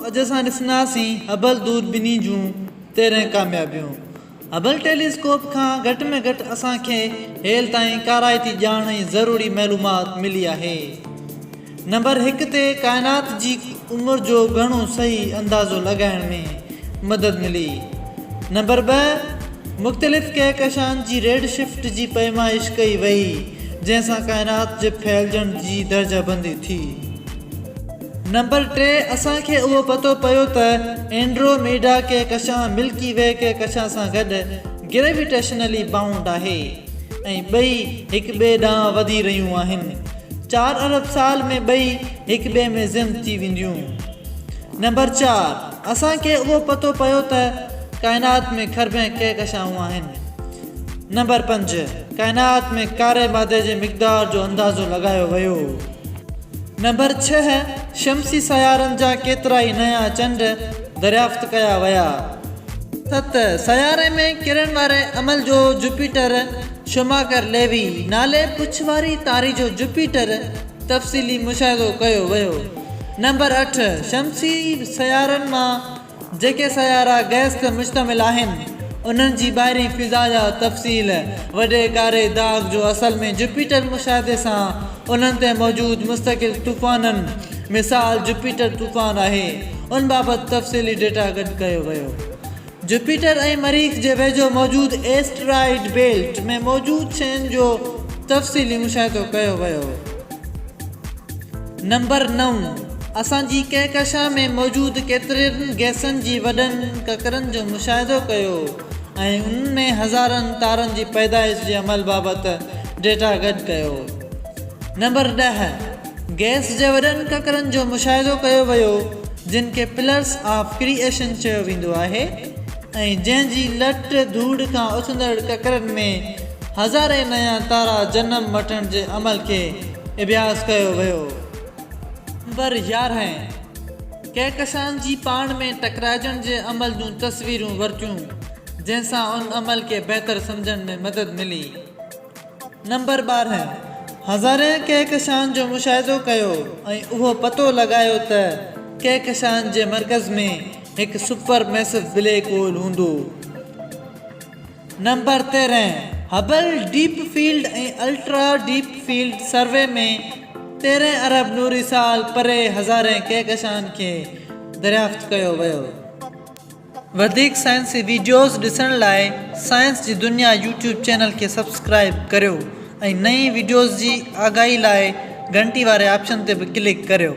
اڄ اسان ڏسنداسين هبل دوربيني جون 13 ڪاميابيون. هبل ٽيليسڪوپ کان گهٽ ۾ گهٽ اسان کي هيل تائين ڪارائتي ڄاڻ ۽ ضروري معلومات ملي آهي. نمبر هڪ تي ڪائنات جي عمر جو گهڻو صحيح اندازو لڳائڻ ۾ مدد ملي. نمبر ٻه مختلف ڪهڪشائن جي ريڊ شفٽ جي پيمائش ڪئي وئي جنهن سان ڪائنات جي ڦهلجڻ جي درجه بندي ٿي. نمبر ٽي اسان کي اهو پتو پيو ته اينڊرو ميڊا ڪهڪشان ملڪي وي ڪهڪشان سان گڏ گريويٽيشنلي بائونڊ آهي ۽ ٻئي هڪ ٻئي ڏانهن وڌي رهيون آهن. چار ارب سال ۾ ٻئي هڪ ٻئي ۾ ضم ٿي وينديون. نمبر چار اسان کي اهو پتو پيو ته ڪائنات ۾ کربين ڪهڪشائون آهن. نمبر پنج ڪائنات ۾ ڪاري مادي جي مقدار جو اندازو لڳايو ويو. نمبر ڇهه، شمسي سيارن جا ڪيترائي نيان چنڊ دريافت ڪيا ويا. ست، سياري ۾ ڪرڻ واري عمل جو جوپيٽر شوماڪر ليوي نالي پڇ واري تاري جو جوپيٽر تفصيلي مشاهدو ڪيو ويو. نمبر اٺ، شمسي سيارن مان جيڪي سيارا گئس تي مشتمل آهن، انهن جي ٻاهرين فضا جا تفصيل، وڏي ڪاري داغ جو اصل ۾ جوپيٽر مشاهدي سان انهن تي موجود مستقل طوفانن، مثال جوپيٽر طوفان آهي، ان بابت تفصيلي ڊيٽا گڏ ڪيو ويو. جوپيٽر ۽ مريخ جي ويجهو موجود ايسٽرائيڊ بيلٽ ۾ موجود شين جو تفصيلي مشاهدو ڪيو ويو. نمبر نو، اسان جي ڪهڪشان ۾ موجود ڪيترين گئسن جي وڏن ڪڪرن جو مشاهدو ڪيو ۽ انهن ۾ هزارن تارن جي پيدائش جي عمل بابت ڊيٽا گڏ ڪيو. نمبر 10، گئس جي وڏن ڪڪرن جو مشاهدو ڪيو ويو جن کي پلرس آف ڪريئيشن چيو ويندو آهي ۽ جنهن جي لٽ ڌوڙ کان اٿندڙ ڪڪرن ۾ هزارين نيان تارا جنم وٺڻ جي عمل کي اڀياس ڪيو ويو. نمبر 11، ڪهڪشان جي پاڻ ۾ ٽڪرائجڻ جي عمل جون تصويرون ورتيون، جنهن سان ان عمل کي بهتر سمجهڻ ۾ مدد ملي. نمبر 12، هزارين ڪهڪشان جو مشاهدو ڪيو ۽ اهو پتو لڳايو ته ڪهڪشان جي مرڪز ۾ هڪ سپر ميسو بليڪ هول هوندو. Number 13، Hubble deep field ۽ ultra deep field survey ۾ 13 ارب نوري سال پري هزارين ڪهڪشائن کي دريافت ڪيو ويو. وڌيڪ سائنسي وڊيوز ڏسڻ لاء سائنس جي دنيا يوٽيوب چينل کي سبسڪرائيب ڪريو ۽ نئين وڊيوز جي آگاهي لاء گهنٽي واري آپشن تي به ڪلڪ ڪريو.